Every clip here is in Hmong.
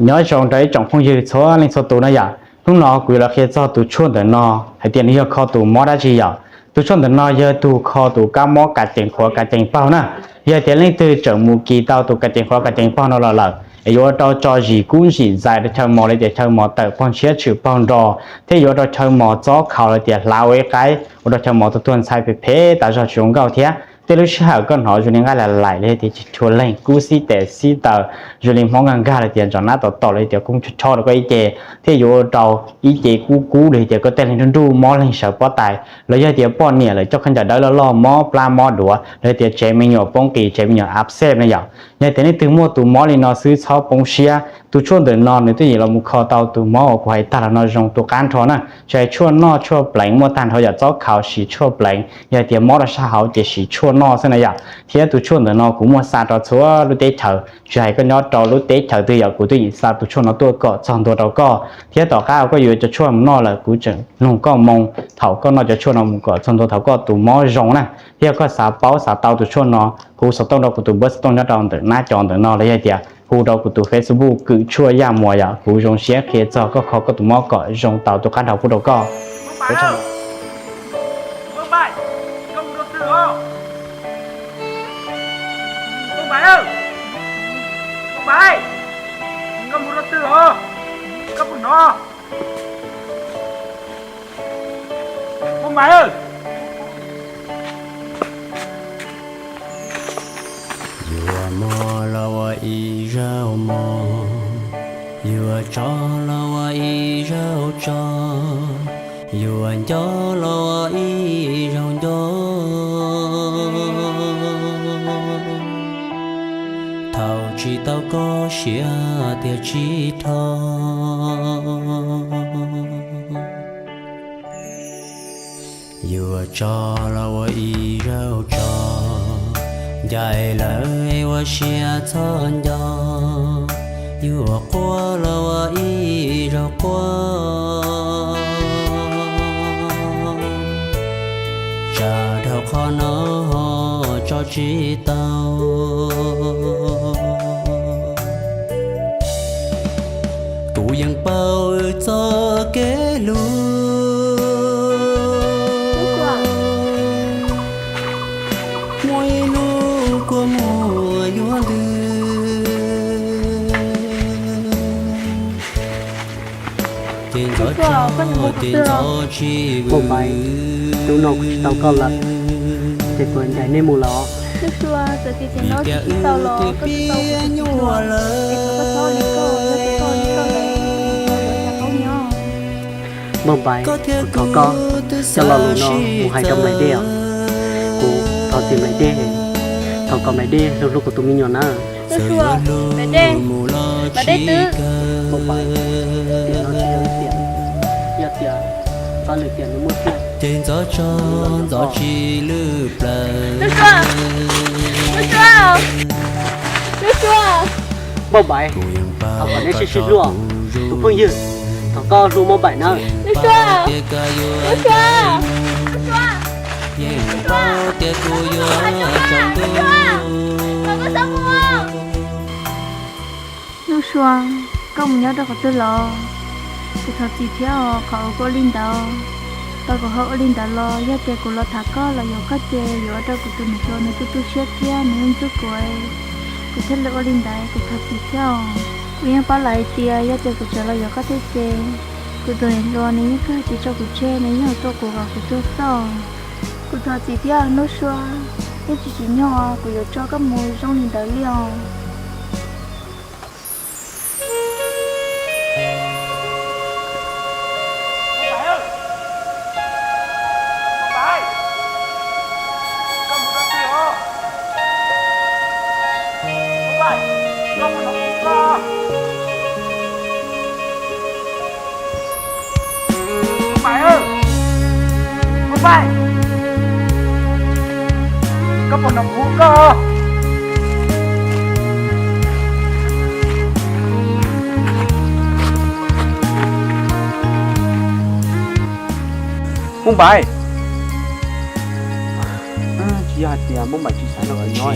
Nyob zoo rau ib tsoom phooj ywg txhua leej txhua tus na yom. Hnub no kuv yuav los qhia txog tus tshuaj ntawm no hais tias nws yog kho tus mob dab tsi yom. Tus tshuaj ntawm no yog tus kho tus kab mob kav ceev qhuav kav ceev paug na. Yog tias leej twg tseem mus kis tau tus kav ceev qhuav kav ceev paug no los lawm es yuav ua rau tso zis kub zis ntxais rau chaw mos li tias chaw mos tawm paug ntshiab tshwm paug nro, thiab yuav ua rau chaw mos txob khaus li tias hlav ua ib qaib, ua rau chaw mos tuag tuag ntxhais phem phem tas zog tsis zoo nkauj thiab. Tej lub sij hawm koj hnov zoo li nqaij lam laim li tias tsis tshua leeg, kub xib tes xib taw, zoo li hmoov nkag nkag li tias ntsaum nab tom tom li tias koob tsho tsho rau koj ib ce, thiab yuav ua rau ib ce kub kub li tias koj tej leeg nruj nruj mob leeg sawv pob tais, los yog tias poj niam lawm coj khaub ncaws dawb loj loj mob plab mob duav, los yog tias tsev me nyuam poob qis tsev me nyuam ab xej na yom. Yog tias leej twg muaj tus mob li no xwb txhob poob siab, tus tshuaj ntawm no nws twb yeej los mus kho tau tus mob uas kuv hais tag los no zoo tu qab nrho na. Tsis hais tshuaj noj tshuaj pleev muaj tag nrho yom, txob khaus siv tshuaj pleev, yog tias mob rau sab hauv ces siv tshuaj noj xwb na yom. Thiab tus tshuaj ntawm no kuv muaj xa rau txhua lub teb chaws, tsis hais koj nyob rau lub teb chaws twg yom kuv twb yeej xa tus tshuaj no tuaj kom txog ntua rau koj. Thiab tom qab koj yuav cov tshuaj mus noj lawm kuv tseem nug koj moo thaum koj noj cov tshuaj no mus kom txog ntua thaum koj tus mob zoo na. Thiab yog koj xav paub xav tau tus tshuaj no, kuv xov tooj rau kuv tus npawb xov tooj nyob rau ntawm nab co ntawm no los yog tias hu rau kuv tus Facebook Kwm Tshuaj Yaj Muas yom, kuv zoo siab qhia txog koj kho koj tus mob kom zoo tau tu qab nrho pub rau koj. Yuav mos los ua ib zaug mos, yuav tso los ua ib zaug tso, yuav nco los ua ib zaug nco. Thaum tsis tau koj siab tiag tsis dhau. Yuav tso los ua ib zaug tso, ncaim lawm es ua siab txhob nco. Yuav quaj los ua ib zaug quaj, tsam dhau qhov no ho tso tsis tau. Kuv yeej paub wb txoj kev hlub, muaj ib hnub kua muag yuav ntws. Ces ntxov tso, ces ntxov tsis vwm. Hnub no kuv tsis tau koj lawm, ces kuv ncaim nej mus lawm os. Ib pliag nyuaj lawm. Npauj Npais, kuv thov koj coj lo lus no mus hais rau Nplaim Dej os. Kuv thov txim Nplaim Dej, thov kom Nplaim Dej hlub hlub kuv tus me nyuam na. Npauj Npais, yog tias Npauj Npais lwm tiam nws muaj tiag, ces ntxov tso, ntxov tsis lwm plaws. Npauj Npais, thov kom nej sib sib hlub, tus phooj ywg, thov koj hlub Npauj Npais na. Yeej paub tias kuv yuav tsaus ntuj. Nuj Sua, koj mus nyob rau qhov twg los? Kuv thov txim thiab os, qhov uas kuv ua li ntawd, tau kuv ho ua li ntawd los yog tias kuv los tham koj los yuav koj ces yuav ua rau kuv tus niam hluas nws tu tu siab thiab nws yeej ntxub kuv, kuv thiaj li ua li ntawd, kuv thov txim thiab os. Kuv yeej paub lawm hais tias yog tias kuv tseem los yuav koj thiab ces kuv tus niam hluas nws yeej kawg tsis tso kuv tseg, nws yeej yuav tua kuv kom kuv tuag xwb. Kuv thov txim thiab Nuj Sua, yeej tsis tsim nyog kuv yuav tso koj mus zoo li ntawd li os. Npauj Npais, Npauj Npais, koj puas hnov kuv hu koj? Npauj Npais, tsis yog hais tias Npauj Npais tsis xav nrog kuv nyob,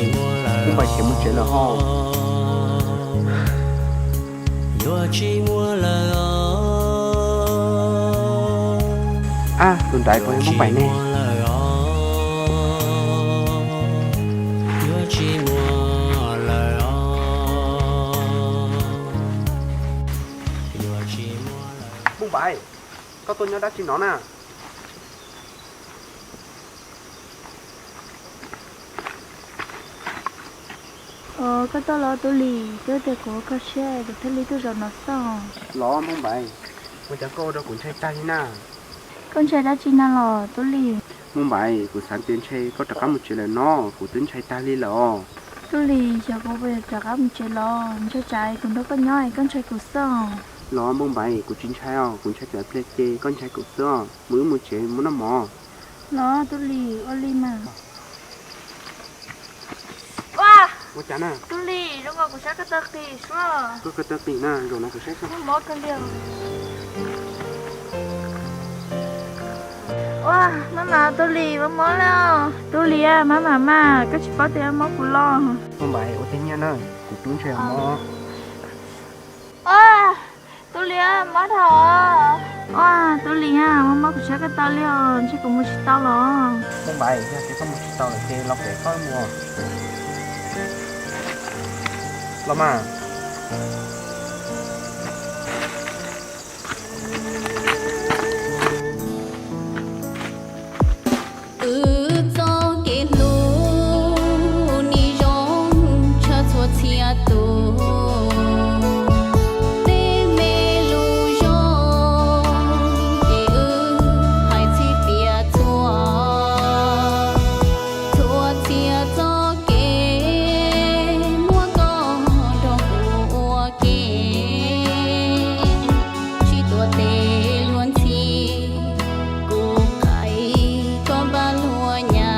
Npauj Npais khiav mus tsev lawm ho. Yuav tsis muaj lawm os. Ab, tus ntawd puas yog Hmoob Npaim ne? Tsis muaj lawm os. Yuav tsis muaj lawm os. Yuav tsis muaj lawm. Hmoob Npaim, koj tuaj nyob dab tsi no na? Os, koj tuaj los Tub Lis, twb tias kuv ua koj siab kuv thiaj li tuaj zaum no xwb. Los Hmoob Npaim, ua cas koj ua rau kuv ntshai tag li na? Koj ntshai dab tsi na los Tub Lis? Hmoob Npaim, kuv xav tias ntshe koj rov qab mus tsev lawm no, kuv twb ntshai tag li lawm os. Tub Lis, xyov kuv puas yuav rov qab mus tsev los, ntshai tsam kuv nrog koj nyob es koj ntshai kuv xwb os. Los Hmoob Npaim, kuv tsis ntshai os, kuv ntshai tsam pliag ces koj ntshai kuv xwb os. Mus wb mus tsev mus noj mov. Los Tub Lis, ua li mas. Ua, ua cas na? Tub Lis, zoo nkaus kuv sab ko taw qis suab. Koj ko taw qis na, zaum no kuv saib xwb. Muaj mob kawg li. Ua, maj mam Tub Lis, muaj mob li os. Tub Lis, maj mam mas, koj tsis paub tias mob kuv los? Hmoob Npaim, ua tej nyiaj na, kuv twb ntshai mob. Ua, Tub Lis, mob dhau. Ua, Tub Lis, muaj mob kuv sab ko taw li os, ntshe kuv mus tsis tau los. Hmoob Npaim, yog tias koj mus tsis tau lawm ces los pem koj mus. Los mas. Wb txoj kev hlub nim zoo tshaj txhua txhia tus, tej me lus zoo ces wb hais txhij tias txhua, txhua txhia txoj kev muab koj nrog kuv ua ke, tsis tuav tes luag ntxhi, kuv qaim koj npaj luag nyab.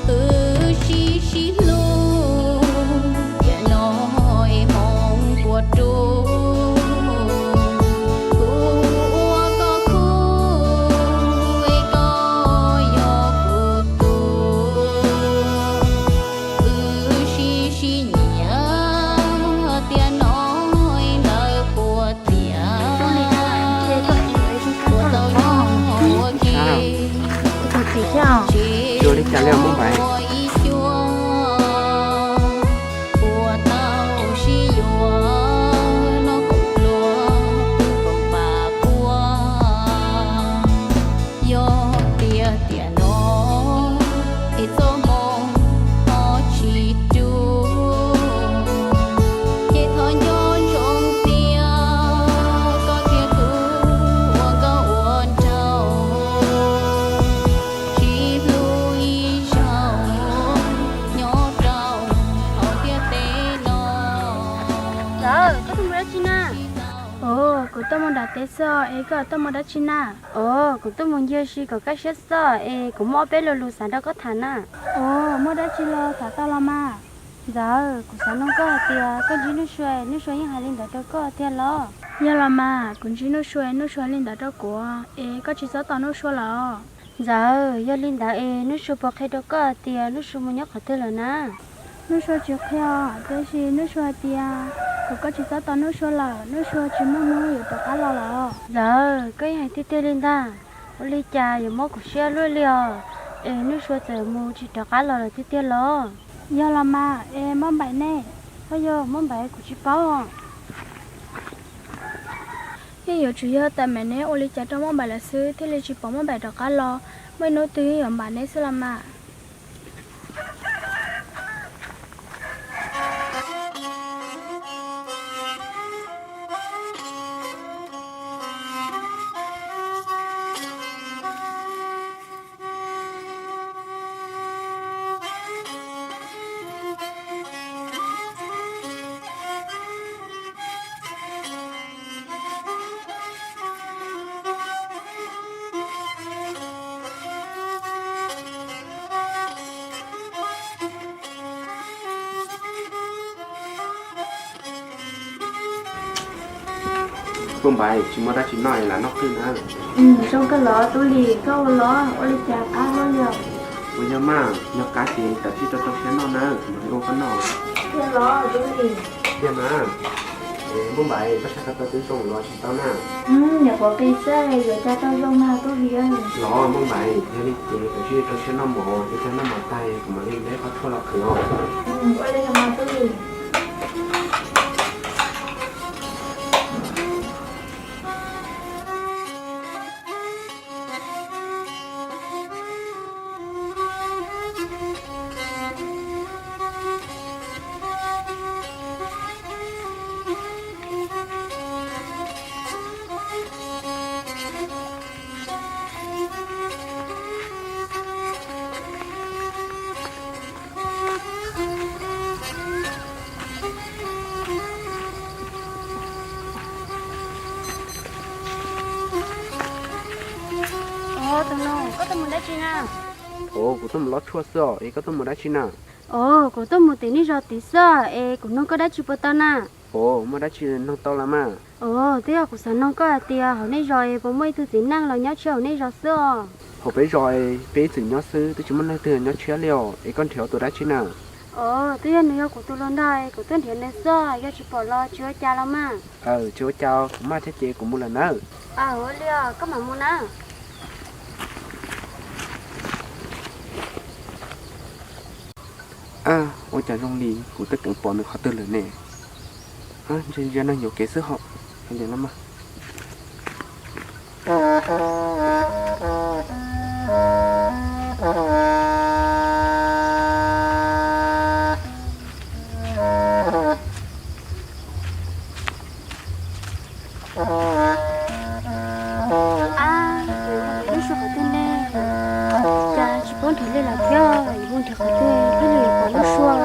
Wb sib sib hlub tiam no es hmoov puas ruj, kuv ua koj khub es koj yog kuv tus. Wb sib sib nyiam tiam no es ntawd puas tiam, puas tau nyob ua ke, tsis muaj ib xyuas puas tau sib yuav noj khoom pluas pw khoom pam puas. Yog tias tiam no es txoj hmoo ho tsis ruj, ces thov nco ntsoov tias koj thiab kuv ua nkauj ua nraug, sib hlub ib zaug nyob rau hauv ntiaj teb no. Txawm, koj tuaj mus dab tsi na? Os, kuv tuaj mus nram teb xwb os, es koj tuaj mus dab tsi na? Os, kuv tuaj mus ncig si kom kaj siab xwb es kuv muaj ob peb lo lus xav nrog koj tham na. Os, muaj dab tsi los tham tau los mas. Ntxawm, kuv xav nug koj hais tias koj ntsib Nuj Sua, Nuj Sua yeej hais li ntawd rau koj tiag los? Yog los mas, kuv ntsib Nuj Sua, Nuj Sua hais li ntawd rau kuv, es koj tsis txhob tos Nuj Sua lawm. Ntxawm, yog li ntawd es Nuj Sua puas qhia rau koj hais tias Nuj Sua mus nyob qhov twg lawm na? Nuj Sua tsis qhia, tiam sis Nuj Sua hais tias kom koj tsis txhob tos Nuj Sua lawm, Nuj Sua tsis muaj hnub yuav rov qab los lawm. Ntxawm, koj yeej hais tiag tiag li ntag. Ua li cas yuav mob kuv siab luaj li os, es Nuj Sua txawm mus tsis rov qab los lawm tiag tiag los? Yog los mas, es Moj Npaim ne? Ho yog Moj Npaim kuv tsis paub. Yeej yuav tsum yog tais Maim Neb ua li cas rau Moj Npaim lawm xwb thiaj li tsis pom Moj Npaim rov qab los. Muaj ib hnub twg yeej yuav npam neb xwb los mas. Muaj Npaiv, tsis muaj dab tsi noj es lam noj qwj na. Zoo kawg los Tub Lis, koj ua los ua li cas qab luaj li os? Ua yog mas, yog qab ces tawm tsij rau rau siab noj na, kuv mam li ua koj noj. Tiag los Tub Lis? Tiag mas. Muaj Npaiv, koj saib ko taw twb zoo los tsis tau na? Nyuam qhuav qis xwb, yuav cas tau zoo na Tub Lis. Los Muaj Npaiv, yog li ces tawm tsij rau siab noj mov, ib pliag noj mov tag kuv mam li muab qhov tshuaj los qhwv os. Ua li los mas Tub Lis. Os, tus nus, koj tuaj mus dab tsi na? Os, kuv tuaj mus lov tshuaj xwb os, es koj tuaj mus dab tsi na? Os, kuv tuaj mus tim nej zos tid xwb, es kuv noog koj dab tsi puas tau na? Os, muaj dab tsi noog tau los mas. Os, twb yog kuv xav noog koj hais tias hauv nej zos es puas muaj ib tug txiv neej los nyob tshia hauv nej zos xwb os? Hauv peb zos es peb ib txwm nyob xwb, twb tsis muaj leej twg nyob tshiab li os, es koj nrhiav tus dab tsi na? Os, twb yog nws yog kuv tus hluas nraug, kuv tuaj nrhiav nws xwb, yog tsis pom los tsis ua cas los mas. Aws, tsis ua cas, kuv maj thiab ces kuv mus lawm nawb. Aws, ua li os, koj mam mus na. Ab, ua cas zoo li kuv twb tseem pom nws qhov twg lawm ne? Ab, ntshe yog neeg yuam kev xwb hos. Hais li los mas. Ab, lub suab qhov twg ne? Cas tsis paub nrhiav li lawm thiab, yuav mus nrhiav qhov twg thiaj li yuav pom lub suab.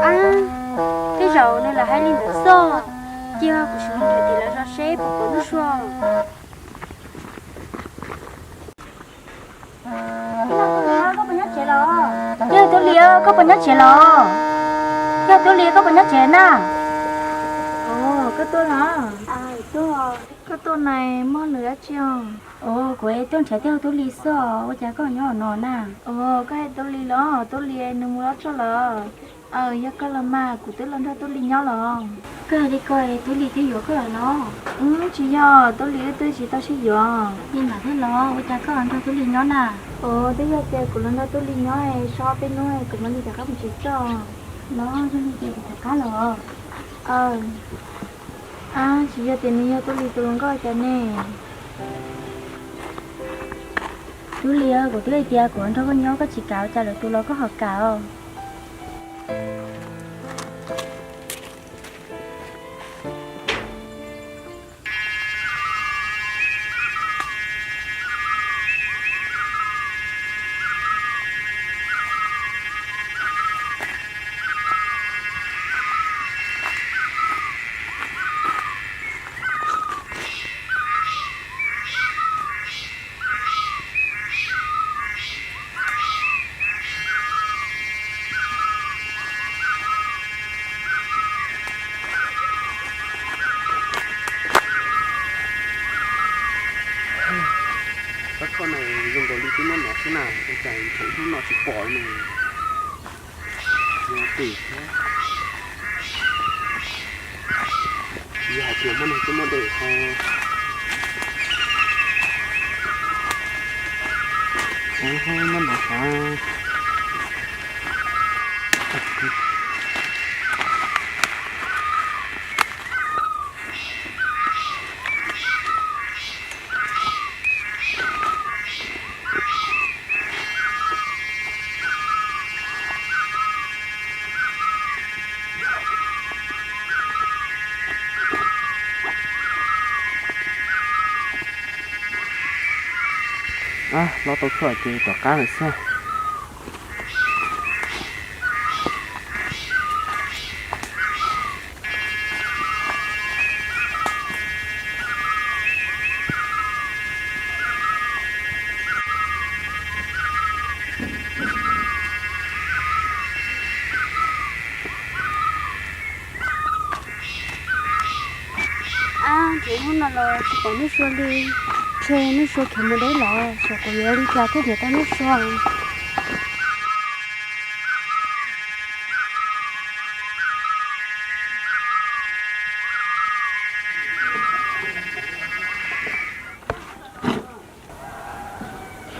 Ab, tej zaum nws lam hais li ntawd xwb. Cia kuv sim mus nrhiav tim lawv zos seb puas pom lub suab. Yog Tub Lis, koj puas nyob tsev los? Yog Tub Lis, koj puas nyob tsev los? Yog Tub Lis, koj puas nyob tsev na? Os, koj tuaj los? Koj tuaj na, muaj lwm dab tsi os? Os, kuv tuaj nrhiav Tub Lis xwb os, ua cas koj nyob no na? Os, koj hais Tub Lis los? Tub Lis nws mus lov tshuaj lawm. Aws, yog koj los mas, kuv twb los nrog Tub Lis nyob los. Koj hais li ko, Tub Lis twb yuav koj lawm los? Tsis yog, Tub Lis wb twb tsis tau sib yuav. Li ntawd thiab los, ua cas koj los nrog Tub Lis nyob na? Os, twb yog tias kuv los nrog Tub Lis nyob es so peb hnub kuv mam li rov qab mus tsev tso. Los yog li ces kuv rov qab los. Aws, tsis yog tias nws yog Tub Lis tus hluas nkauj cas ne? Tub Lis, kuv twb hais tias kuv nrog koj nyob koj tsis kam, ua cas lwm tus los koj ho kam os? Tsob tshuaj no zoo nkaus li twb nyob no xwb na, ua cas thaum hnub no tsis pom ne? Yog tim thiab, yog hais tias muaj neeg twb muab de ho. Ub, nyob no xav. Hlob tau tshuaj ces rov qab lawm xwb. Ab, ntshe hnub no los tsis pom Nuj Sua li, ntshe Nuj Sua khiav mus deb lawm, xyov kuv yuav ua li cas thiaj nrhiav tau Nuj Sua.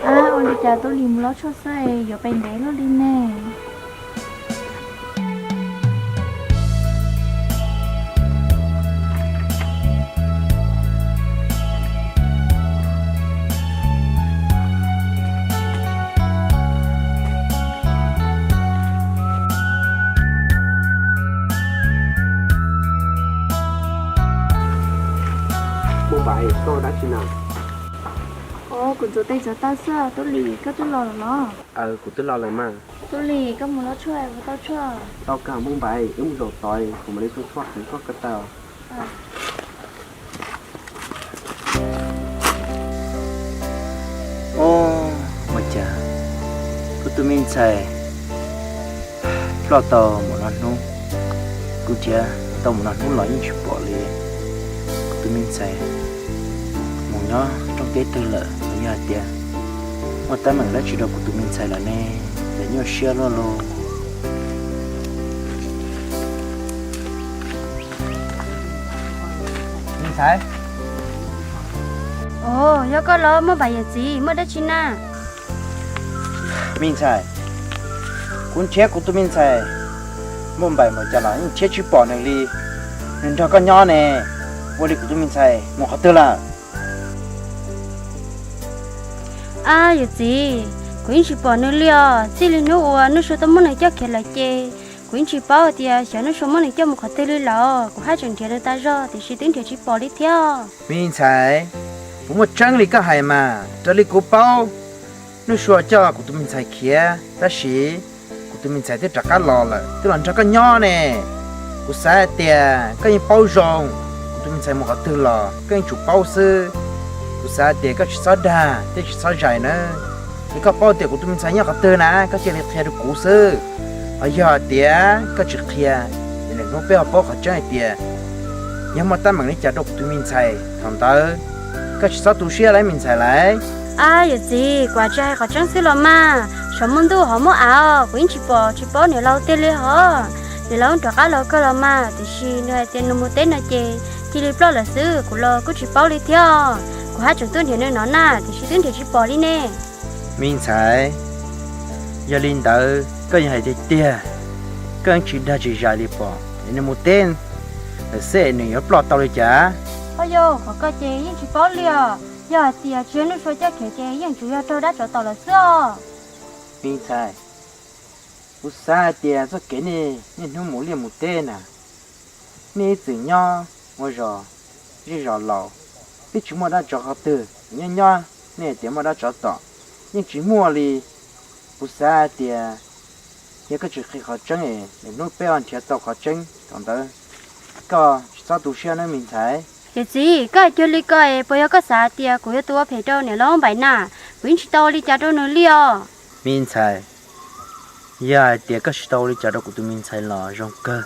Ab, ua li cas Tub Lis mus lov tshuaj xwb yuav pais ntev luaj li ne? Muaj Npaiv, koj ua dab tsi na? Kuv ntxuav tes ntxuav taw xwb. Tub Lis, koj twb los lawm los? Kuv twb los lawm mas. Tub Lis, koj mus lov tshuaj puas tau tshuaj? Tau kawg Muaj Npaiv, wb mus zaum tod kuv mam li tso tshuaj qhwv koj ko taw. Ua cas kuv tus me ntxhais ploj tau mus no hnub, kuv nrhiav tau mus no hnub los yeej tsis pom li. Kuv tus me ntxhais mus nyob rooj teb twg lawm, yog hais tias muaj teeb meem dab tsi rau kuv tus me ntxhais lawm ne, ces nyuaj siab luaj li. Me ntxhais. Os, yog koj los Muaj Npaiv yawm txiv, muaj dab tsi na? Me ntxhais, kuv nrhiav kuv tus me ntxhais Muaj Npaiv npaum cas los yeej nrhiav tsis pom nws li. Nws nrog koj nyob ne, ua li kuv tus me ntxhais mus qhov twg lawm? Ab yawm txiv, kuv yeej tsis pom nws li os. Txij li hnub uas Nuj Sua tau muab nws coj khiav lawm ces kuv yeej tsis paub hais tias xyov Nuj Sua muab nws coj mus qhov twg li lawm. Kuv haj tseem nrhiav nws tas zog tiam sis twb nrhiav tsis pom li thiab. Me ntxhais, puas muaj tseeb li koj hais mas? Raws li kuv paub, Nuj Sua coj kuv tus me ntxhais khiav tab sis kuv tus me ntxhais twb rov qab los lawm, twb los nrog koj nyob ne. Kuv xav hais tias koj yeej paub zoo kuv tus me ntxhais mus qhov twg los koj yeej tsum paub xwb. Kuv xav hais tias koj tsis txhob dag thiab tsis txhob zais nawb. Es koj paub tias kuv tus me ntxhais nyob qhov twg na koj cia li qhia rau kuv xwb. Ho yog hais tias koj tsis qhia, es lwm hnub peb ho paub qhov tseeb hais tias yog muaj teeb meem li cas rau kuv tus me ntxhais thaum ntawd, koj tsis txhob tu siab lawm me ntxhais lauj. Ab yawm txiv, kuv tsis hais qhov tseeb xwb los mas, saum muaj ntuj hauv muaj av, kuv yeej tsis pom tsis paub niam laus tiag li hos. Niam laus rov qab los kawg los mas, tiam sis nws hais tias nws mus teb no ces cia li ploj lawm xwb, kuv los kuj tsis paub li thiab. Kuv haj tseem tuaj nrhiav nws no na, tiam sis twb nrhiav tsis pom li ne. Me ntxhais, yog li ntawd koj yog hais tiag tiag, koj yeej tsis dag tsis zais li pom es nws mus teb lawm xwb nws yuav ploj tau li cas? Ho yog qhov ko ces yeej tsis paub li os. Yog hais tias tsis yog Nuj Sua coj khiav ces yeej tsuas yog raug dab tsov tom lawm xwb os. Me ntxhais, kuv xav hais tias txoj kev nej niaj hnub mus liaj mus teb na, nej ib txwm nyob ua zos zej zos laus, twb tsis muaj dab tsov qhov twg, nyob nyob nej hais tias muaj dab tsov tom, yeej tsis muaj li. Kuv xav hais tias yog koj tsis qhia qhov tseeb es lwm hnub peb ho nrhiav tau qhov tseeb thaum ntawd, koj tsis txhob tu siab nawb me ntxhais. Yawm txiv, koj hais cuag li ko es puas yog koj xav hais tias kuv yog tus ua phem rau niam laus Npaim na? Kuv yeej tsis tau ua li cas rau nws li os. Me ntxhais, yog hais tias koj tsis tau ua li cas rau kuv tus me ntxhais los zoo kawg.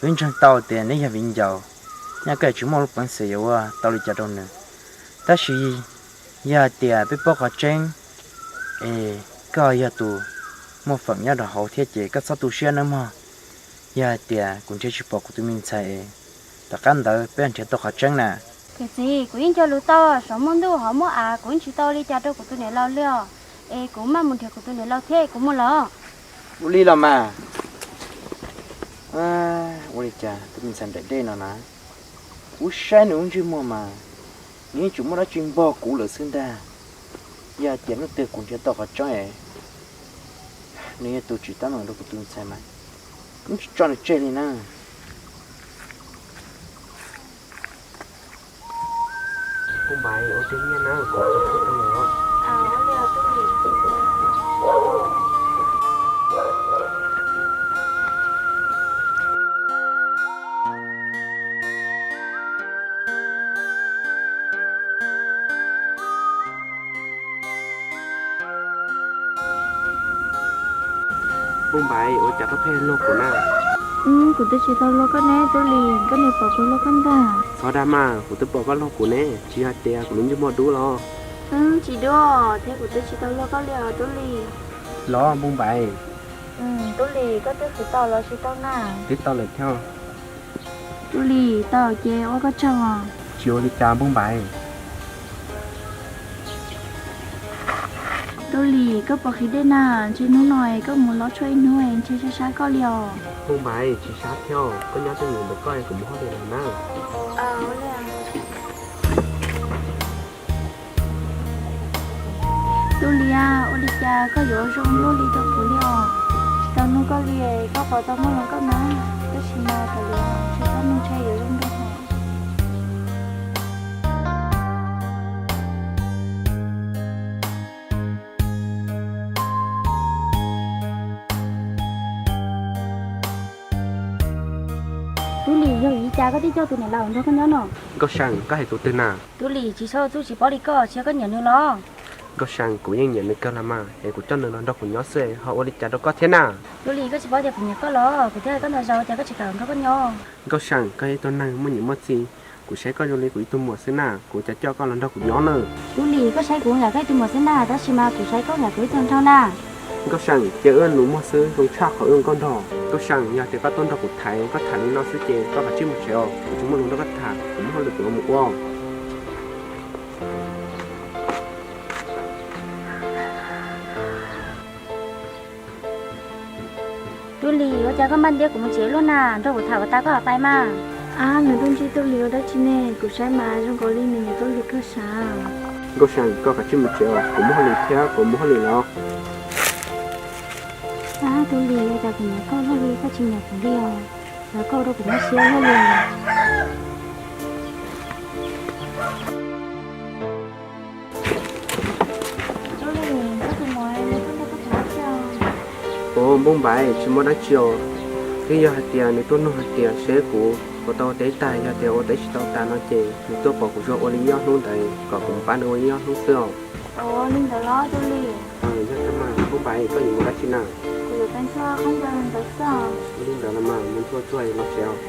Kuv yeej ntseeg tau tias neb yog viv ncaus, nyaj koj tsis muaj lub peev xwm yuav ua tau li cas rau nws. Tab sis yog hais tias peb paub qhov tseeb es koj yog tus muaj feem nyob rau hauv thiab ces koj txhob tu siab nawb mog. Yog hais tias kuv nrhiav tsis pom kuv tus me ntxhais, tom qab ntawd peb nrhiav tau qhov tseeb na. Yawm txiv, kuv yeej cog lus tau, saum muaj ntuj hauv muaj av, kuv yeej tsis tau ua li cas rau kuv tus niam laus li os. Es kuv maj mus nrhiav kuv tus niam laus thiab kuv mus los. Ua li los mas. Ua li cas tus me ntxhais nraim dej no na, kuv saib nws lub ntsej muag mas nws yeej tseem muaj dab tsi npog kuv lawm xwb ntag. Yog hais tias hnub twg kuv nrhiav tau qhov tseeb es nws yog tus tsim teeb meem rau kuv tus me ntxhais mas kuv yeej tsis tso nws tseg li na. Kuv Npaim, ua tig nyiaj na, kuv tso tshuaj rau nws os. Npauj Npaiv, ua cas koj pheej luag kuv na? Kuv twb tsis tau luag koj ne Tub Lis, koj niag pom kuv luag koj ntag. Txhob dag mas, kuv twb pom koj luag kuv ne, tsis yog tias kuv lub ntsej muag dub los? Tsis dub, thiab kuv twb tsis tau luag koj li os Tub Lis. Los Npauj Npaiv. Tub Lis, koj twb khwv tau los tsis tau na? Twb tau lawm thiab. Tub Lis, tau ces ua koj tsaug os. Tsis ua li cas Npauj Npaiv. Tub Lis, koj puas qhib dej na? Ntshe hnub no koj mus lov tshuaj ib hnub ntshe sab sab koj li os. Npauj Npaiv, tsis sab thiab, koj nyob twj ywm ntawm koj es kuv mus hauj lwm lawm na. Tub Lis, ua li cas koj yuav zoo luaj li rau kuv li os? Tsis tau nug koj li, koj puas tau muaj hluas nkauj na? Tab sis mas kav liam, tsis txhob nug ntshe yuav zoo nraug heev. Tub Lis, yog vim li cas koj thiaj coj tus niam laus nrog koj nyob no? Nkauj Seem, koj hais tus twg na? Tub Lis, tsis txhob txuj tsis paub li koj, tsis yog koj nyiam nws los? Nkauj Seem, kuv yeej nyiam nws kawg los mas, es kuv coj nws los nrog kuv nyob xwb ho ua li cas rau koj thiab na? Tub Lis, koj tsis paub tias kuv nyiam koj los? Kuv thiaj hais koj ntau zaus tias koj tsis kam nrog koj nyob. Nkauj Seem, koj yog ib tug neeg muaj niam muaj txiv, kuv saib koj zoo li kuv ib tug muam xwb na, kuv cas coj koj los nrog kuv nyob na. Tub Lis, koj saib kuv yam koj ib tug muam xwb na, tab sis mas kuv saib koj yam kuv ib tug nraug na. Nkauj Seem, cia wb nus muag xwb zoo tshaj qhov wb nkauj nraug. Nkauj Seem, yog tias koj tuaj nrog kuv tham, koj tham li no xwb ces koj kav tsij mus tsev os, kuv tsis muaj lus nrog koj tham, kuv muaj hauj lwm kuv yuav mus ua. Tub Lis, ua cas koj maj ntiab kuv mus tsev luaj na, nrog kuv tham kom tas koj ho pais mas. Ab, nws tuaj ntsib Tub Lis ua dab tsi ne? Kuv saib mas zoo nkaus li nws nyiam Tub Lis kawg sav. Nkauj Seem, koj kav tsij mus tsev os, kuv muaj hauj lwm thiab, kuv mus hauj lwm los. Ab, Tub Lis, ua cas kuv nyiam koj luaj li koj tsis nyiam kuv li os? Los koj ua rau kuv mob siab luaj li. Ua, Npauj Npaiv, tsis muaj dab tsi os. Twb yog hais tias nws tuaj nug hais tias seb kuv puas tau ua teb tag, yog tias ua teb tsis tau tas no ces nws tuaj pom kuv tsuas ua li ib ob hnub ntawd kom kuv mus pab nws ua ib ob hnub xwb os. Ua li ntawd los Tub Lis? Yog tiag mas Npauj Npaiv, koj yuav mus dab tsi na? Kuv yuav pem txhua qhov ntawd ntawd xwb os. Ua li ntawd los mas mus txhua txhua los tsev os.